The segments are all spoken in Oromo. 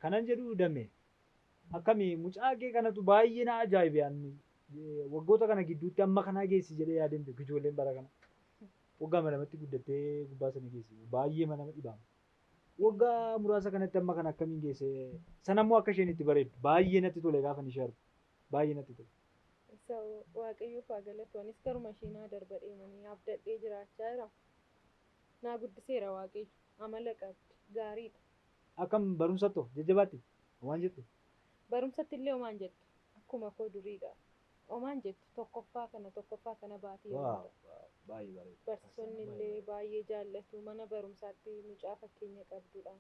Kanan jedhu Dammee, akkami mucaa kee kanatu baay'ee na ajaa'ibe ani waggoota kana gidduutti amma kanaa geessi jedhee yaadeen beeku ijoolleen bara kana. Waggaa lamatti guddattee gubbaa sana geessi baay'ee nama dhibaama. Waggaa muraasa kanatti amma kana akkamiin geesse sanammoo akka isheen itti bareeddu baay'ee natti tole gaafa ishee argu baay'ee natti tole. So Waaqayyoof haa galatu, anis karuma ishee naa darba deemanii abdadhee jiraachaa jira. Naa guddiseera Waaqayyo, amala qabdi, gaariidha. Akkam barumsatto jajjabaatti waan jettu? Barumsatti illee homaan jettu, akkuma koo duriidha. Homaan jettu, tokkoffaa kana baatee yeroo hunda. Baay'ee bareeda. Barsiisonni illee baay'ee jaallatu. Mana barumsaatti mucaa fakkeenya qabdudha.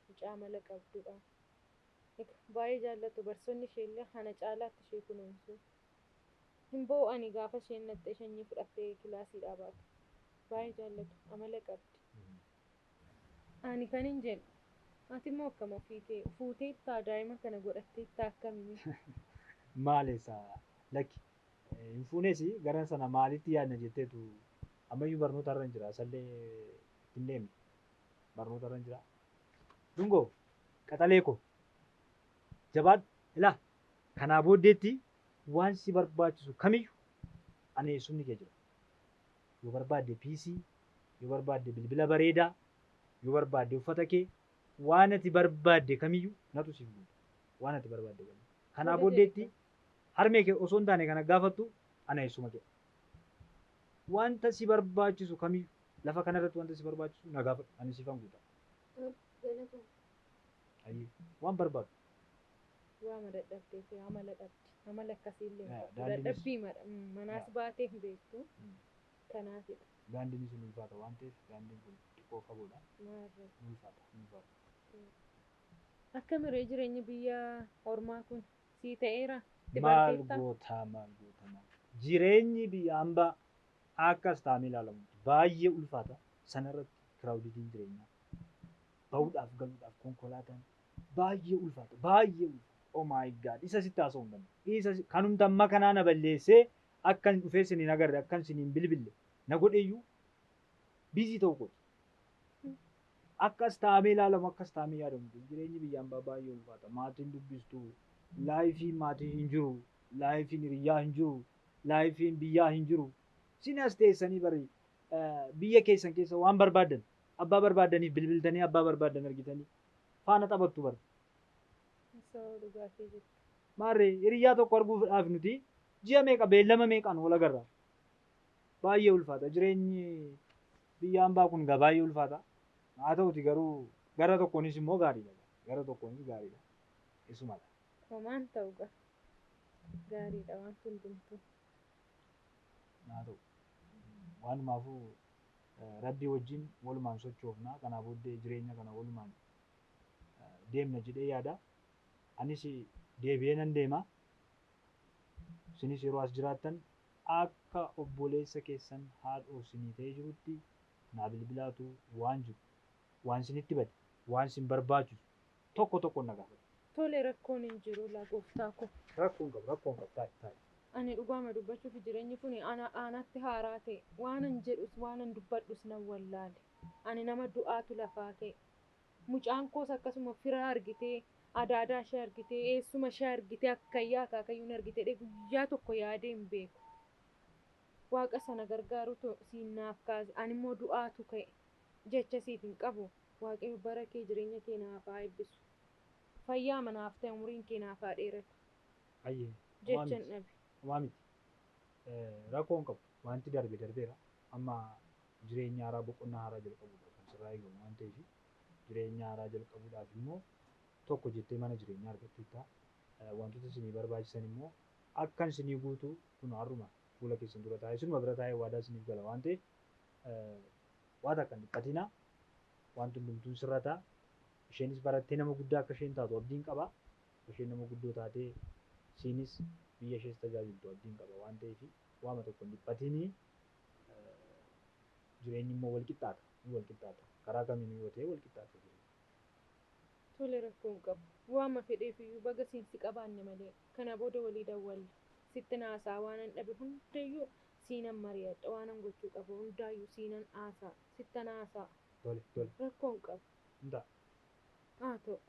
Mucaa amala qabdudha. Baay'ee jaallatu. Barsiisonni ishee illee hana caalaatti ishee kunuunsu. Hin boo'ani gaafa isheen nattee shanyii fudhattee kilaasiidhaa baatu. Baay'ee jaallatu. Amala qabdi. Ani kan hin jedhu, ati immoo akkam ofii kee fuuteettaa daa'ima kana godhatteettaa akkamii? Maaleessa lakki hin fuunes gara sana maalitti yaadna jetteetu ammayyuu barnoota irra hin jira, asallee hin deemne barnoota irra hin jira. Dungoo qaxalee koo jabaadhu, ilaa kanaa booddeetti waan si barbaachisu kamiyyuu ani eessumni kee jira. Yoo barbaadde PC, yoo barbaadde bilbila bareedaa, yoo barbaadde uffata kee, waan ati barbaadde kamiyyuu natu siif guuta. Waan ati barbaadde kamiyyuu. Kanaa booddeetti harmee kee osoo hin taane kana gaafattu ana eessuma kee. Wanta si barbaachisu kamiyyuu lafa kanarratti wanta si barbaachisu na gaafadhu, ani siifan guuta. Ayyee waan barbaadu. Waama dadhabdee fi amala dhabdi. Amala akkasii illee hin qabdu. Dadhabbii manaas baatee hin beektu. Kanaafidha. Daandiin sun ulfaata waan ta'eef daandiin kun xiqqoo fagoodha. Ulfaata, ulfaata. Akka miree jireenya biyya ormaa kun sii ta'eera? Maal goota, maal goota, maal. Jireenyi biyya hambaa akkas taa'amee ilaalamu baay'ee ulfaata. Sanarratti kiraawuditiin jireenyaa bahuudhaaf galuudhaaf konkolaataan baay'ee ulfaata, baay'ee ulfaata. Oh my God, isa sitti haasa'uu hin danda'u. Isa kanumti amma kanaa na balleessee akkan dhufee isin hin agarre, akkan isin hin bilbille na godheyyuu biizii ta'uu kooti. Akkas taa'amee ilaalamu, akkas taa'amee yaadamu. Jireenyi biyya hambaa baay'ee ulfaata. Maatiin dubbistu, laayifiin maatii hin jiru, laayifiin hiriyyaa hin jiru, laayifiin biyyaa hin jiru. Isin as teessanii bari biyya keessan keessa waan barbaaddan, abbaa barbaaddaniif bilbiltanii abbaa barbaaddan argitanii faana taphattu bara. Maarree hiriyyaa tokko arguudhaaf nuti ji'a meeqa beellama meeqaan wal agarra. Baay'ee ulfaata. Jireenyi biyya hambaa kun egaa baay'ee ulfaata. Haa ta'uti garuu gara tokkoonis immoo gaariidha. Gara tokkoonis gaariidha. Isumadha. Homaan ta'u gaariidha wanti hundumtuu. Haa ta'u. Waanumaafuu Rabbii wajjin walumaan sochoofna. Kanaa booddee jireenya kana walumaan deemna jedhee yaada. Anis deebi'ee nan deema. Isinis yeroo as jiraattan akka obboleessa keessan haadhoo isinii ta'ee jirutti naa bilbilaatu waan jiru, waan isinitti bade, waan isin barbaachisu tokko tokkoon na gaafadhu. Tole, rakkoon hin jiru laa gooftaa koo. Rakkoon qabu, rakkoon qabu, taa'i, taa'i. Ani dhugaama dubbachuuf jireenyi kun anatti haaraa ta'e, waanan jedhus waanan dubbadhus nan wallaale. Ani nama du'aatu lafaa ka'e. Mucaan koos akkasuma fira argitee, adaadaa ishee argitee, eessuma ishee argitee, akkayyaa akaakayyuun argitee guyyaa tokko yaadee hin beeku. Waaqa sana gargaarutu siin naaf kaase. Ani immoo du'aatu ka'e. Jecha siif hin qabu. Waaqayyo bara kee jireenya kee naaf haa eebbisu. Fayyaa manaaf ta'e, umriin kee naaf haa dheeratu. Ayyee. Jecha hin dhabe. Homaa miti. Rakkoon qabu. Wanti darbe darbeera. Amma jireenya haaraa, boqonnaa haaraa jalqabuudha kan sirraa eegamu waan ta'eef jireenya haaraa jalqabuudhaaf immoo tokko jettee mana jireenyaa argatteetta. Wantoota isinii barbaachisan immoo akkan isinii guutu kun har'uma fuula keessan dura taa'ee isinuma bira taa'ee waadaa isiniif gala waan ta'eef waan akka hin dhiphatinaa. Wanti hundumtuun sirrataa. Isheenis barattee nama guddaa akka isheen taatu abdiin qaba. Isheen nama guddoo taatee isiinis biyya ishees tajaajiltu abdiin qaba waan ta'eef waama tokko hin dhiphatinii. Jireenyi immoo wal qixxaata. Ni wal qixxaata. Karaa kamiinuu yoo ta'e wal qixxaata jireenya. Tole, rakkoon qabu. Waama fedheef iyyuu baga siin si qabaanne malee kana booda walii dawwalla. Sitti naasaa waanan dhabe hundayyuu siinan mari'adha. Waanan gochuu qabu hundaayyuu siinan haasaa. Sitta naasaa. Tole tole. Rakkoo hin qabu. Hin ta'a. Haa ta'u.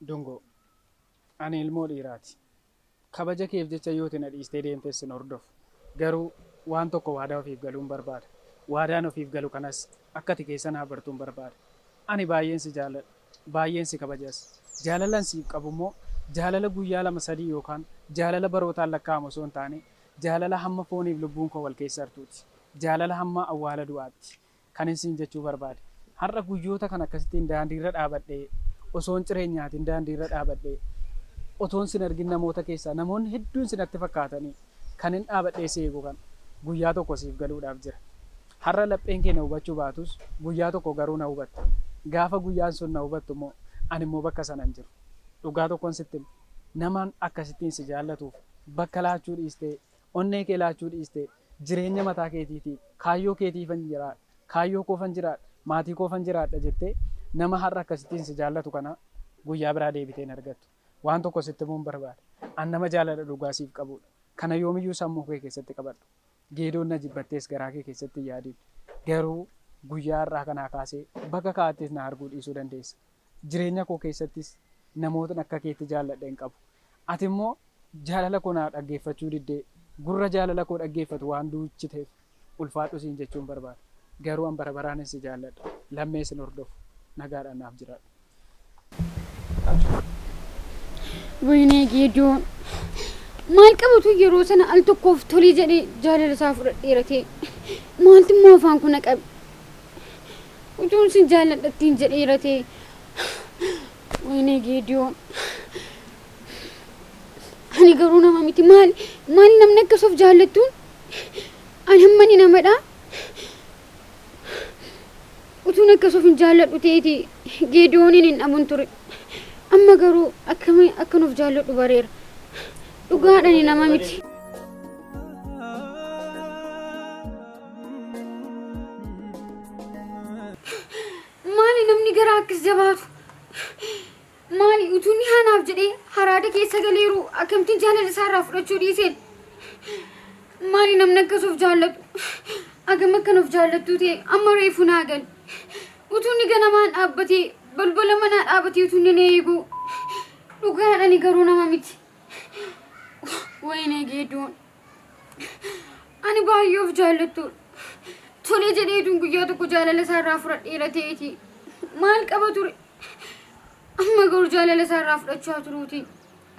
Dungoo, ani ilmoo dhiiraati. Kabaja keef jecha yooti na dhiistee deemtes sin hordofu. Garuu waan tokko waadaa ofiif galuun barbaada. Waadaan ofiif galu kanas akka ati keessa naa bartuun barbaada. Ani baay'een si jaaladha. Baay'een si kabajas. Jaalalan siif qabu immoo jaalala guyyaa lama sadii yookaan jaalala barootaan lakkaa'amu osoo hin taane jaalala hamma fooniif lubbuun koo wal keessa hartuuti. Jaalala hamma awwaala du'aatti. Kanin siin jechuu barbaade. Har'a guyyoota kana akkasittiin daandiirra dhaabadhee osoon ciree hin nyaatin daandiirra dhaabadhee otoon sin argin namoota keessaa namoonni hedduun si natti fakkaatanii kanin dhaabadhee si eegu kana guyyaa tokko siif galuudhaaf jira. Har'a lapheen kee na hubachuu baatus guyyaa tokko garuu na hubatta. Gaafa guyyaan sun na hubattu immoo ani immoo bakka sana hin jiru. Dhugaa tokkon sitti hima. Naman akkasittiin si jaallatuuf bakka laachuu dhiistee, onnee kee laachuu dhiistee jireenya mataa keetiitiif, kaayyoo keetiifan jiraadha, kaayyoo koofan jiraadha, maatii koofan jiraadha jettee nama har'a akkasittiin si jaallatu kana guyyaa biraa deebitee hin argattu. Waan tokko sitti himuun barbaada. An nama jaalala dhugaa siif qabuudha. Kana yoomiyyuu sammuu kee keessatti qabadhu. Geedoon na jibbattees garaa kee keessatti hin yaadin. Garuu guyyaa har'aa kanaa kaasee bakka kaa'attes na arguu dhiisuu dandeessa. Jireenya koo keessattis namootni akka keetti jaalladhe hin qabu. Ati immoo jaalala koo naa dhaggeeffachuu diddee gurra jaalala koo dhaggeeffatu waan duuchiteef ulfaadhu siin jechuun barbaada. Garuu an bara baraanin si jaalladha. Lammee sin hordofu. Nagaadhaan naaf jiraadhu. Wayinee Geediyoon maal qabatu yeroo sana al tokkoof tolii jedhee jaalala isaa fudhadheera ta'e maaltu immoo afaan kun na qabe utuun sin jaalladha ittiin jedheera ta'e wayinee Geediyoon ani garuu nama miti maali maali namni akkas of jaallattuun ani hammani namadha Utuun akkas of hin jaalladhu ta'eeti Geediyooniin hin dhabun ture. Amma garuu akkami akkan of jaalladhu bareera. Dhugaadha ani nama miti. Maali namni garaa akkas jabaatu? Maali utuu inni anaaf jedhee haraada keessa galeeru akkamittiin jaalala isaarraa fudhachuu dhiiseen? Maali namni akkas of jaallatu? Agam akkan of jaallattuu ta'e amma reefu naa gale. Utuu inni ganamaan dhaabbatee balbala manaa dhaabatee utuu inni na eeguu dhugaadha ani garuu nama miti. Wayinee Geedoon. Ani baay'ee of jaallattuudha. Tole jedheetuun guyyaa tokko jaalala isaarraa fudhadheera ta'eeti. Maal qaba ture? Amma garuu jaalala isaarraa fudhachaa turuutiin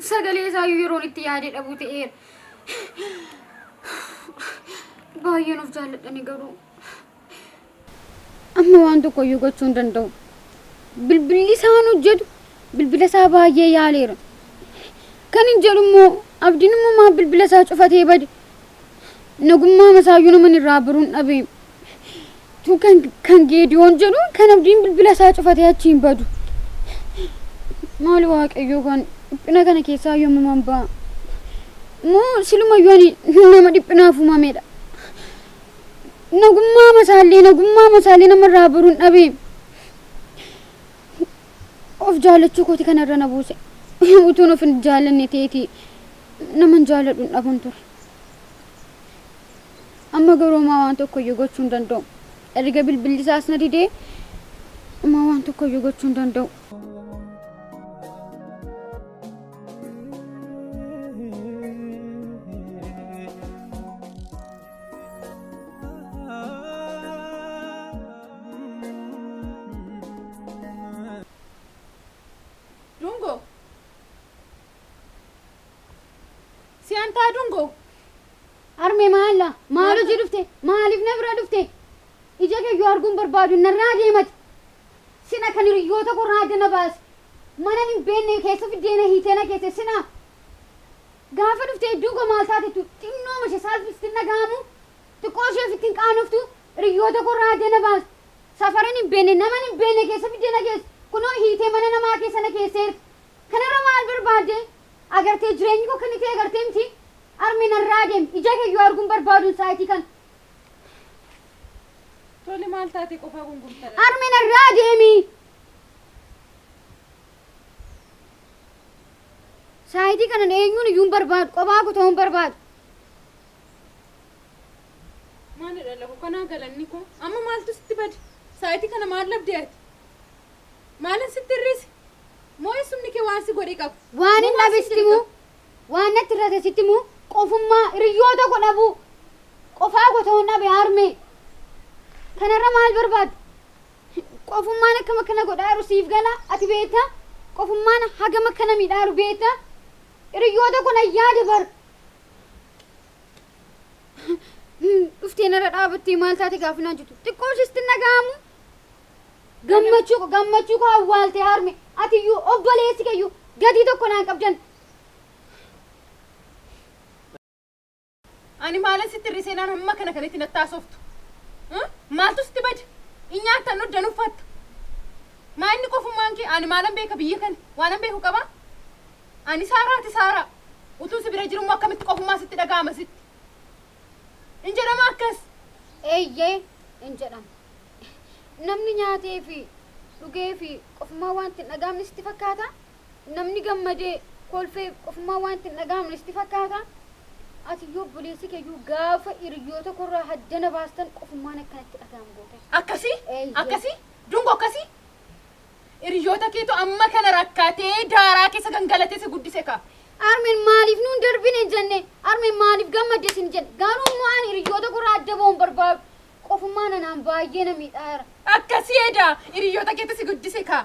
sagalee isaayyuu yeroon itti yaadee dhabuu ta'eera. Baay'een of jaalladhani garuu. Amma waan tokko iyyuu gochuu hin danda'u. Bilbilli isaan hojjetu bilbila isaa baay'ee yaaleera. Kan hin jedhu immoo abdiin immoo maaf bilbila isaa cufatee bade. Nagummaa masaayyuu naman irraa baruun dhabe. Tu kan kan Geediyoon jedhu kan abdiin bilbila isaa cufatee achi hin badu. Maali waaqayyoo kan dhiphina kana keessaa yoomuman ba'a. Moo silumayyuu ani nama dhiphinaaf uumamedha. Nagummaa masaallee nagummaa masaallee namarraa baruun dhabe. Of jaallachuu kooti kanarra na buuse. Utuun of hin jaallanne ta'eeti naman jaalladhu hin dhabun ture. Amma garuu homaa waan tokkoyyuu gochuu hin danda'u. Erga bilbilli isaas na didee homaa waan tokkoyyuu gochuu hin danda'u. Maal ta'a Dungoo? Harmee maalla? Maal hojii dhufte? Maaliif na bira dhufte? Ija keeyyuu arguun barbaadu narraa deemati. Sina kan hiriyoota korraa adda na baase. Mana hin beekne keessa fiddeena hiitee na keesse sina. Gaafa dhufte dungoo maal taatetu xinnoo mashee saalfisti nagaamu xiqqoo ishee ofitti hin qaanoftu hiriyoota korraa adda na baase. Safaran hin beekne nama hin beekne keessa fiddeena keessa kunoo hiitee mana namaa keessa na keesseerti. Kanarra maal barbaadde? Agartee jireenyi koo kan ta'e agartee miti? Harmee narraa deemi ija keeyyuu arguun barbaadu sa'aatii kana. Tole maal taate qofaa gungumtadha? Harmee narraa deemi. Sa'aatii kana eenyuun iyyuu hin barbaadu qophaa koo ta'uu hin barbaadu. Maalidha lafa kanaa galanni koo? Amma maaltu sitti bade? Sa'aatii kana maal labdee ati? Maalin sitti hir'ise? Moo eessumni kee waan si godhe qabu? Waan hin Moo waan dhabe si sitti himuu waan natti irrate sitti himuu qofummaa hiriyoota koo dhabuu qofaa koo ta'uu dhabe harmee. Kanarra maal barbaaddu? Qofummaan akkam akkana godhaa jiru siif gala ati beektaa? Qofummaan hagam akkana miidhaa jiru beektaa? Hiriyoota koo na yaade bar. Dhuftee narra dhaabattee maal taate gaafa naan jettu xiqqoo isheetti naga'amu. Gammachuu koo gammachuu koo awwaalte harme ati iyyuu obboleessi keeyyuu gatii tokko naan qabdan. Ani maalin sitti hir'isee naan hamma kana kanatti natti haasoftu? Maaltu sitti bade? In nyaattan uddan uffatta. Maa inni qofummaan kee ani maalan beeka biyya kana? Waanan beeku qabaa? Ani Saaraati Saaraa. Utuu si bira jirummoo akkamitti qofummaa sitti dhaga'ama sitti? Hin jedhama akkas. Eeyyee hin jedhamu. Namni nyaatee fi dhugee fi qofummaa waan itti hin dhaga'amne sitti fakkaata? Namni gammadee kolfee qofummaa waan itti hin dhaga'amne sitti fakkaata? Ati iyyuu obboleessi keeyyuu gaafa hiriyoota korraa haddana baastan qofummaan akkanatti dhaga'amu goota. Akkasii? Eeyyee. Akkasii? Dungoo akkasii? Hiriyoota keetu amma kana rakkatee daaraa keessa gangalatee si guddise kaa. Harmeen maaliif nuun darbine hin jenne? Harmeen maaliif gammadde sin jenne? Garuu immoo ani hiriyoota korraa adda ba'uun barbaadu. Qofummaan anaan baay'ee na miidhaa jira. Akkasii edaa hiriyoota keetu si guddise kaa.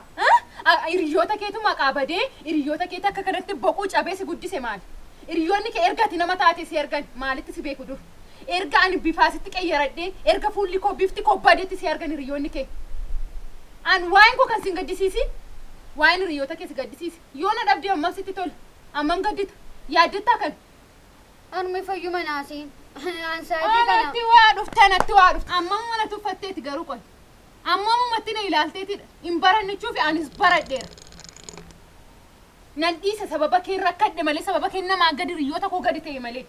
Hiriyoota keetu maqaa badee hiriyoota keetu akka kanatti boquu cabee si guddise maali? Hiriyoonni kee erga ati nama taate si ergan maalitti si beeku dur? Erga ani bifaa sitti qayyaradhee erga fuulli koo bifti koo badeetti si argan hiriyoonni kee. An waa'een koo kan si hin gaddisiisin waa'een hiriyoota kee si gaddisiise. Yoo na dhabdee ammam sitti tola? Ammam gaddita? Yaaddettaa kan? Harmee fayyuma naasiin. An sa'aatii kana. Anatti waa dhufte anatti waa dhufte. Ammam mana tuffatteeti garuu qoy. Ammamumatti na ilaalteetidha. Hin barannichuufi anis baradheera. Nan dhiisa sababa kee rakkadhe malee sababa kee namaa gadi hiriyoota koo gadi ta'e malee.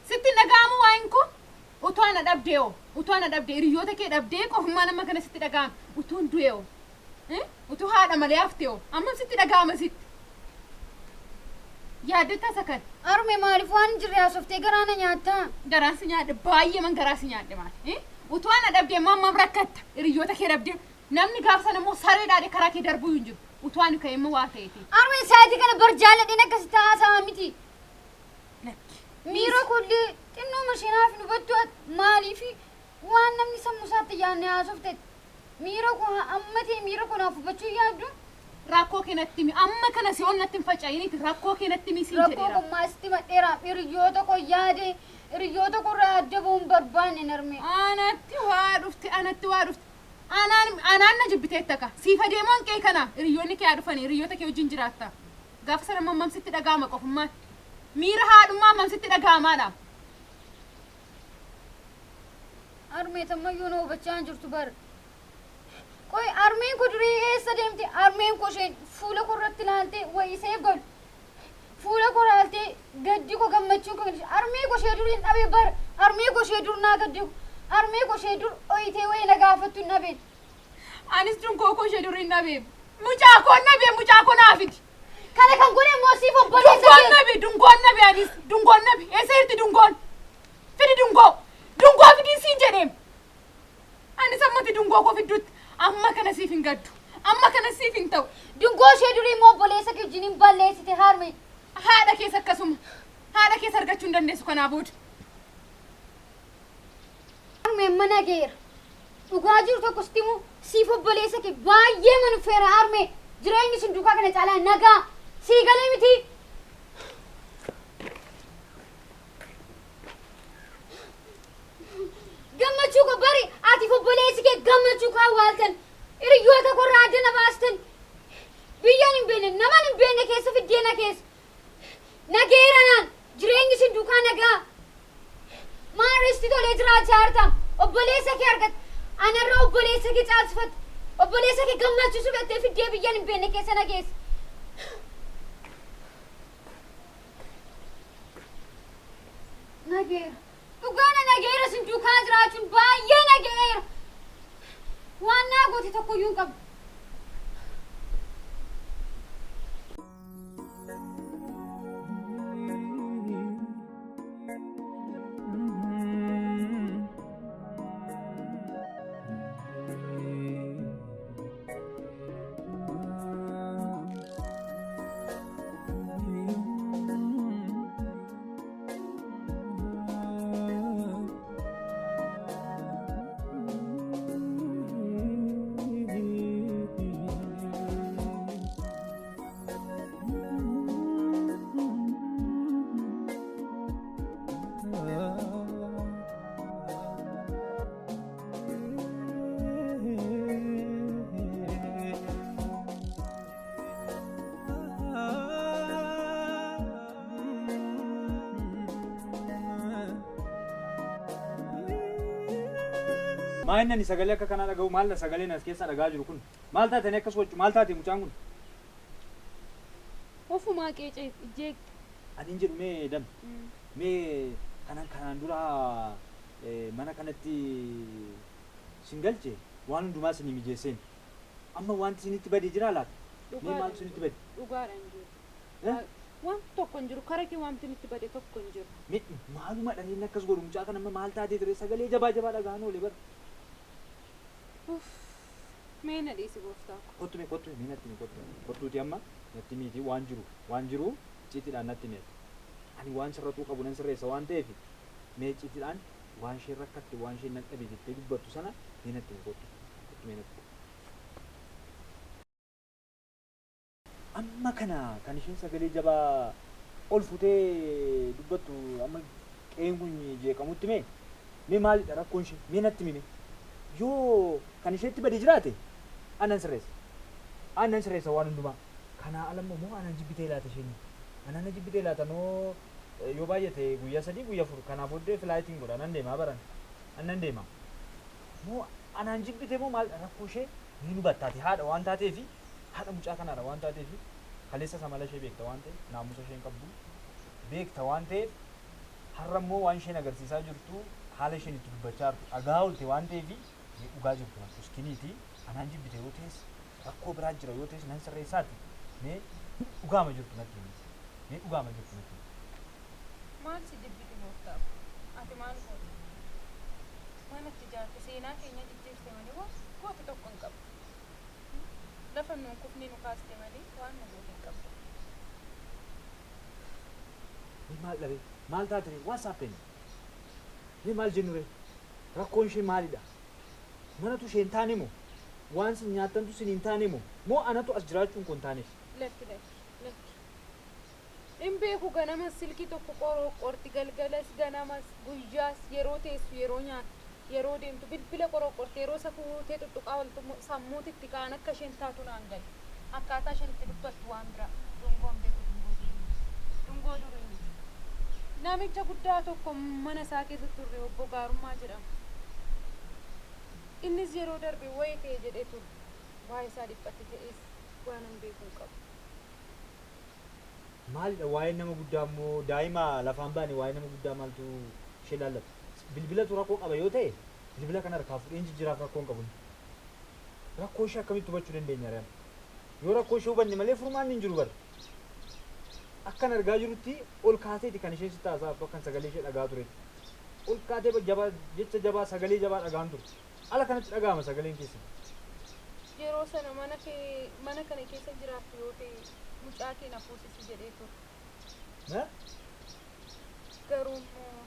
Sitti hin dhaga'amu waa'een koo? Utuu ana dhabdee hoo? Utuu ana dhabdee hiriyoota kee dhabdee qofummaan amma kana sitti dhaga'ama. Utuu hin du'e hoo? Utuu haadha malee haftee hoo? Ammam sitti dhaga'ama sitti? Yaaddetta isa kana. Harmee maaliif waan hin jirre haasoftee garaa na nyaattaa? Garaan si nyaadhe baay'ee man garaa si nyaadhe maali? Utuu ana dhabdee amma ammam rakkatta hiriyoota kee dhabdee namni gaafa sana immoo saree dhaadhe karaa kee darbuu hin jiru. Utuu ani ka'e immoo waa ta'eeti. Harmeen sa'aatii kana bar jaalladheen akkasitti haasa'aa miti. Lakki. Miira kollee xinnoo mashinaaf nu hubattu maaliif waan namni sammuu isaatti yaadne haasofte miira koo amma ta'e miira koo naaf hubachuu yaaddu. Rakkoo kee natti himi amma kana si ol natti hin faca'iniiti rakkoo kee natti himi siin Rakkoo jedheera. kun maasitti madheera hiriyoota koo yaade hiriyoota koo irraa adda ba'uun barbaanne narme. Anatti waa dhufte anatti waa dhufte. Anaan anaan na jibbiteetta ka. Siif adeemoon qe'ee kana hiriyoonni kee haa dhufanii hiriyoota kee wajjin jiraatta. Gaafa sana hammam sitti dhaga'ama qofummaan. Miira haadhummaa hammam sitti dhaga'amaadha. Harmee tammayyuu na hubachaa hin jirtu bar. Qoy harmeen koo durii eessa deemte? Harmeen koo isheen fuula koo irratti ilaaltee wayisee galu. Fuula koo ilaaltee gaddi koo gammachuu koo harmee koo ishee dur hin dhabe bar. Harmee koo ishee dur naa gaddi. Harmee koo ishee dur oyitee wayii na gaafattu hin dhabe. Anis dungoo koo ishee dur hin dhabe. Mucaa koo hin dhabe mucaa koo naa fidi. Kana kan godhe immoo siif obboleessa Dungoon kee. nabe dungoon nabe anis dungoon nabe eessa jirti dungoon? Fidi dungoo dungoo fidii siin jedheem. Anis ammati dungoo koo fidduutti amma kana siif hin gaddu amma kana siif hin ta'u. Dungoo ishee durii immoo obboleessa kee wajjin hin balleessite harmee. Haadha keessa akkasuma haadha keessa argachuu hin dandeessu kanaa booda. Harmeen mana geera. Dhugaa jiru tokko sitti himu siif obboleessa kee baay'ee manufeera harmee. Jireenyi sun duukaa kana caalaa nagaa. Sii galee miti. adda na baastan. Biyyaan hin beekne, naman hin beekne keessa fiddee na keessa. Nageera naan jireenyi isin duukaa nagaa. Maal tolee jiraachaa jirta? Obboleessa kee argatte. Anarra obboleessa kee caalsifatte. Obboleessa kee gammachiisuu fettee fiddee biyyaan hin beekne keessa na geesse. Nageera. Dhugaana nageera isin duukaa jiraachuun baay'ee nageera. Waan naa goote tokkoyyuu hin qabu. Maa inni ani sagalee akka kanaa dhaga'u maal sagaleen as keessa dhagaa jiru kun? Maal taatanii akkas waccu? Maal taate mucaan kun? Ofumaa qeecee jeeqxe. Ani hin jedhu mee dame. Mee kanan kanaan dura mana kanatti sin galche waan hundumaa isinii mijeesseen. Amma wanti isinitti badee jiraa laata? Mee maaltu isinitti bade? Dhugaadha hin jiru. Waan tokko hin jiru. Kara kee wanti nutti bade tokko hin jiru. Mee maaluma dhaliin akkas godhu mucaa kana amma maal taatee ture sagalee jabaa jabaa dhagaan oole bara. Mee na dhiisi gooftaa ko. Kottu mee kottu mee natti mee kottu kottuuti amma natti miiti waan jiru icciitiidhaan natti mi'ate. Ani waan sirratuu qabu nan sirreessa waan ta'eef mee icciitiidhaan waan isheen rakkatte waan isheen nan dhabe jettee dubbattu sana mee natti mee kottu kottu mee natti. Amma kana kan isheen sagalee jabaa ol fuutee dubbattu amma qe'een kun jeeqamutti mee mee maalidha rakkoon ishee mee natti mime. Yoo kan isheetti bade jiraate anan sirreessa. Anan sirreessa waan hundumaa. Kanaa ala immoo moo anan jibbitee laata isheen? Anaan jibbitee laata noo yoo baay'ate guyyaa 3 guyyaa 4 kanaa booddee filaayitiin godha nan deemaa baran. Anan deema. Moo anaan jibbitee moo maal rakkoo ishee ni hubattaati haadha waan taateefi haadha mucaa kanaadha waan taateefi kaleessa samala ishee beekta waan ta'eef naamusa isheen qabdu beekta waan ta'eef har'a immoo waan isheen agarsiisaa jirtu haala isheen itti dubbachaa jirtu dhagaa oolte waan ta'eefi mee dhugaa jirtu natti uskiniiti anaan jibbite yoo ta'es rakkoo biraa jira yoo ta'es nan sirreessaati mee dhugaama jirtu natti himi mee dhugaama jirtu natti himi. Maal si jibbite gooftaa ko? Ati maal goote? Manatti ijaarte seenaa keenya jijjiirte malee waan goote tokko hin qabdu. Lafa nuun kufnee nu kaaste malee waan nu goote hin qabdu. Mee maal dhabe? Maal taate ree? What's happened? Mee maal jennu ree? Rakkoon ishee maalidha? Manatu ishee hin taane moo? Waan sin nyaattantu sin hin taane moo? Moo anatu as jiraachuun koo hin taaneef? Lakki lakki lakki. Hin beeku ganamas silkii tokko qorooqqorti galgalas ganamas guyyaas yeroo teessu yeroo nyaattu yeroo deemtu bilbila qorooqqorti yeroo isa fuutee tuttuqaa ooltu sammuutitti ka'an akka isheen taatu naan galu. Akkaataa isheen itti dubbattu waan biraa dungoon beeku dungoo durii miti. Dungoo durii miti. Namicha guddaa tokko mana isaa keessa turre obbo Gaarummaa jedhama. Innis yeroo darbe wayii ta'e jedhee ture. Waa'ee isaa dhiphate ta'es waan hin beeku hin qabu. Maalidha waa'een nama guddaa immoo daa'ima lafaan baane waa'ee nama guddaa maaltu ishee laallata? Bilbilatu rakkoo qaba yoo ta'e bilbila kana harkaa fuudheen jijjiiraaf rakkoo hin qabu. Rakkoo ishee akkamitti hubachuu dandeenya ree? Yoo rakkoo ishee hubanne malee furmaanni hin jiru bara. Akkan argaa jirutti ol kaateeti kan isheen sitti haasaa jirtu akkan sagalee ishee dhagaa turetti. Ol kaatee jabaa jecha jabaa sagalee jabaa dhagaan ture. Ala kanatti dhaga'ama sagaleen keessan. Yeroo sana mana kee mana kana keessa jiraattu yoo ta'e mucaa kee na fuusisi jedhee ture. Garuu immoo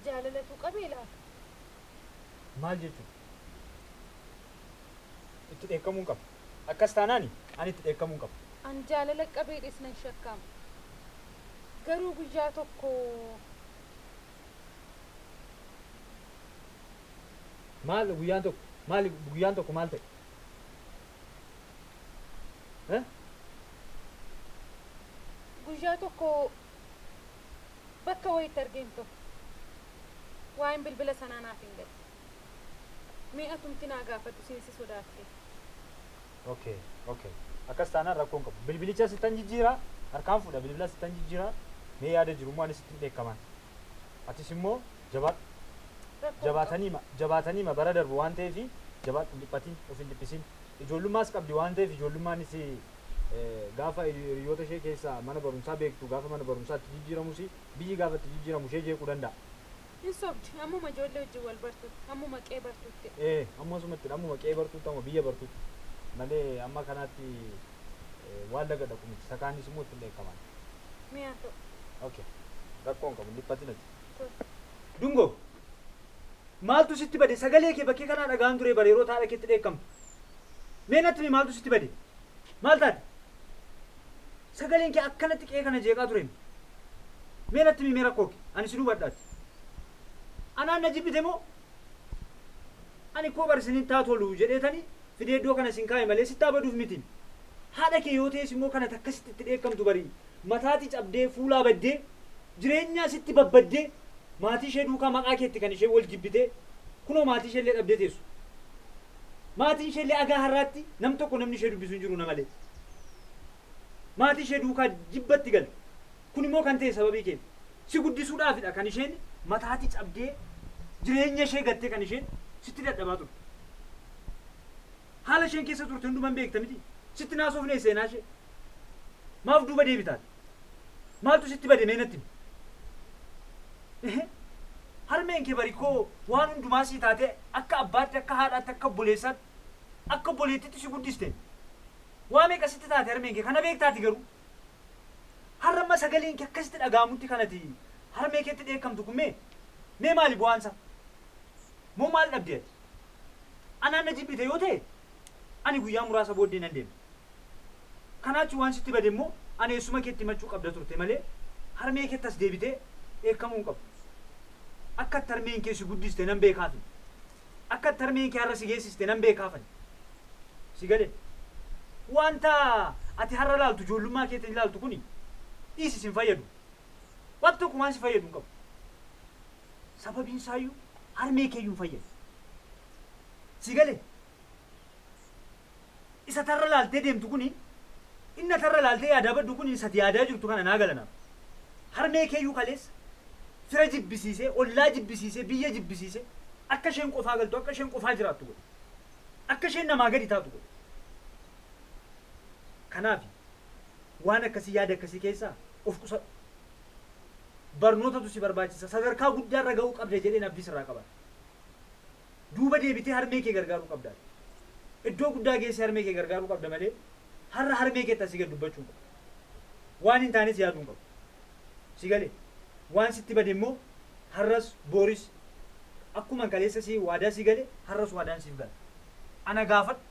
jaalalatu qabee laata? Maal jechuudha? Itti dheekkamuu hin qabu. Akkas taanaani ani itti dheekkamuu hin qabu. An jaalala qabeedhis nan shakkama. Garuu guyyaa tokko Maal guyyaan tokko? Maal guyyaan tokko maal ta'e? Eh? Guyyaa tokko bakka wayiitti argeen ture. Waa'een bilbila sanaa naaf hin galle. Mee atumti naa gaafadhu seensi sodaadhe. Okay, okay. Akkas taanaan rakkoon qabu. Bilbilicha sittan jijjiiraa, harkaan fuudha bilbila sittan jijjiiraa. Mee yaada jiru immoo anis sittin dheekkamaan. Atis immoo jabaadhu. Rakkoon Jabaataniima, jabaataniima bara darbu waan ta'eef jabaadhu, hin dhiphatin, of hin dhiphisin. Ijoollummaas qabdi waan ta'eef ijoollummaan gaafa hiriyoota ishee keessaa mana barumsaa beektu gaafa mana barumsaatti jijjiiramus biyyi gaafa itti jijjiiramu ishee jeequu danda'a. Hin sobdi, ammuma ijoollee wajjin wal bartutti, ammuma qe'ee bartutti. Ee, ammasumatti ammuma qe'ee bartuutti, amma biyya bartuutti malee amma kanaatti waan laga dhaqu miti. Sakaanis immoo ittiin dheekkaman. Mee haa ta'u. Okay. Rakkoon qabu, hin dhiphatin ati. Tole. Dungoo, maaltu sitti bade? Sagalee kee bakkee kanaa dhagaan ture bare yeroo haadha keetti dheekkamtu. Mee natti himi, maaltu sitti bade? Maal taate? Sagaleen kee akkanatti qe'ee kana jeeqaa ture. Mee natti himi, mee rakkoo kee? Ani si hubadhaati. Anaan na jibbite moo? Ani koo bar isiniin taa tolu jedheetani fidee iddoo kana isin kaa'e malee sitti abaduuf miti. Haadha kee yoo ta'es immoo kana takkasitti itti dheekkamtu barii mataati cabdee, fuulaa baddee, jireenya sitti babbaddee, maatii ishee duukaa maqaa keetti kan ishee wal jibbitee kunoo maatii ishee illee dhabdee teessu. Maatiin ishee illee agaa har'aatti nam tokko namni ishee dubbisu hin jiru na malee. Maatii ishee duukaa jibbatti galte. Kun immoo kan ta'e sababii keeti. Si guddisuudhaafidha kan isheen mataati cabdee, jireenya ishee gattee kan isheen sitti dadhabaa turte. Haala isheen keessa turte hundumaan beekta miti. Sitti naasofnee seenaa ishee. Maaf duuba deebitaati? Maaltu sitti bade, mee natti himi? Harmeen kee bari koo waan hundumaa sii taatee akka abbaatti, akka haadhaatti, akka obboleessaatti, akka obboleettiitti si guddiste. Waa meeqa sitti taate harmeen kee, kana beektaati garuu. Har'a amma sagaleen kee akkasitti dhaga'amutti kanati harmee keetti dheekkamtu kun mee maali bu'aansa? Moo maal dhabde ati? Anaan na jibbite yoo ta'e ani guyyaa muraasa booddee nan deema. Kanaachi waan sitti bade immoo ani eessuma keetti himachuu qabda turte malee harmee keetti as deebitee dheekkamuu hin qabdu. Akka itti harmeen kee si guddiste nan beekaafi. Akka itti harmeen kee har'a si geessiste nan beekaafani. Si galee? Wanta ati har'a laaltu, ijoollummaa keetiin ilaaltu kuni dhiisi, sin fayyadu. Waan tokko waan si fayyadu hin qabu. Sababiin isaayyuu harmee keeyyuu hin fayyadu. Si galee? Isa tarra laaltee deemtu kuni, inni tarra laaltee yaadaa baddu kuni, isa ati yaadaa jirtu kana naa gala naaf. Harmee keeyyuu kaleessa fira jibbisiisee, ollaa jibbisiisee, biyya jibbisiisee, akka isheen qofaa galtu, akka isheen qofaa jiraattu godhe. Akka isheen namaa gadi taatu godhe. Kanaaf waan akkasii, yaada akkasii keessaa of qusadhu. Barnootatu si barbaachisa. Sadarkaa guddaarra ga'uu qabda jedheen abdii sirraa qaba. Duuba deebitee harmee kee gargaaruu qabda. Iddoo guddaa geessee harmee kee gargaaruu qabda malee har'a harmee keetti asii gad dubbachuu hin qabdu. Waan hin taanes yaaduu hin qabdu. Si galee? Waan sitti bade immoo har'as booris akkuma kaleessa si waadaa si gale har'as waadaan siif gala. Ana gaafadhu,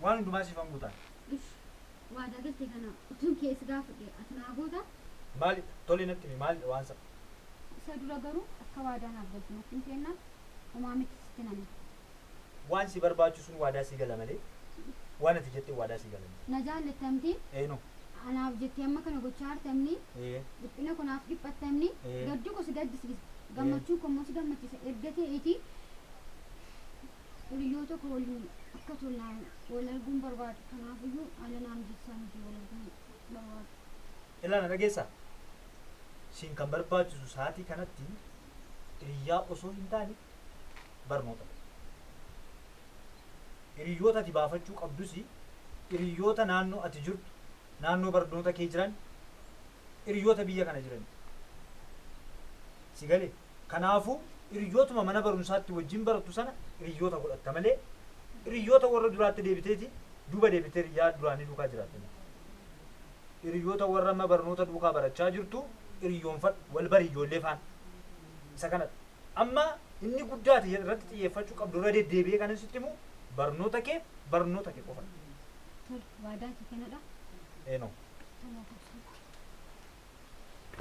waan hundumaa siif hanguutaan. Ish, waadaa galte kana utuun keessa gaafadhe ati naa goota? Maalidha? Tole, natti himi, maalidha waan sana? Isa dura garuu akka waadaa naaf galtu natti hin feennaan homaa miti, sitti nami. Waan si barbaachisuun waadaa si gala malee waan ati jette waadaa si gala miti. Na jaallattamti? Eenyu? Anaaf jettee amma kana gochaa hartamni? Ee. Dhiphina kunaaf dhiphattamni? Ee. Gaddi koo si gaddisiisa. Gammachuun koo immoo si gammachiisa. Erga ta'eeti hiriyoota koo waliin akka tolnaan wal arguun barbaadu. Kanaafiyyuu haala naa mijeessaa miti wal arguun barbaadu. Ilaana, dhageessaa? Siin kan barbaachisu sa'aatii kanatti hiriyyaa osoo hin taane barnootadha. Hiriyyoota ati baafachuu qabdus hiriyyoota naannoo ati jirtu, naannoo barnoota kee jiran, hiriyyoota biyya kana jiran. Si galee? Kanaafuu hiriyyootuma mana barumsaatti wajjin barattu sana hiriyyoota godhatta malee hiriyyoota warra duraatti deebiteeti duuba deebitee hiriyyaa duraanii duukaa jiraatte miti. Hiriyyoota warra amma barnoota duukaa barachaa jirtu hiriyyoonfadhu, wal bari ijoollee faana. Isa kanadha. Amma inni guddaa ati irratti xiyyeeffachuu qabdu, irra deddeebi'ee kan sitti himu, barnoota kee, barnoota kee qofa. Tole, waadaa kee kanadha. Eenoo. Tole, haa ta'u.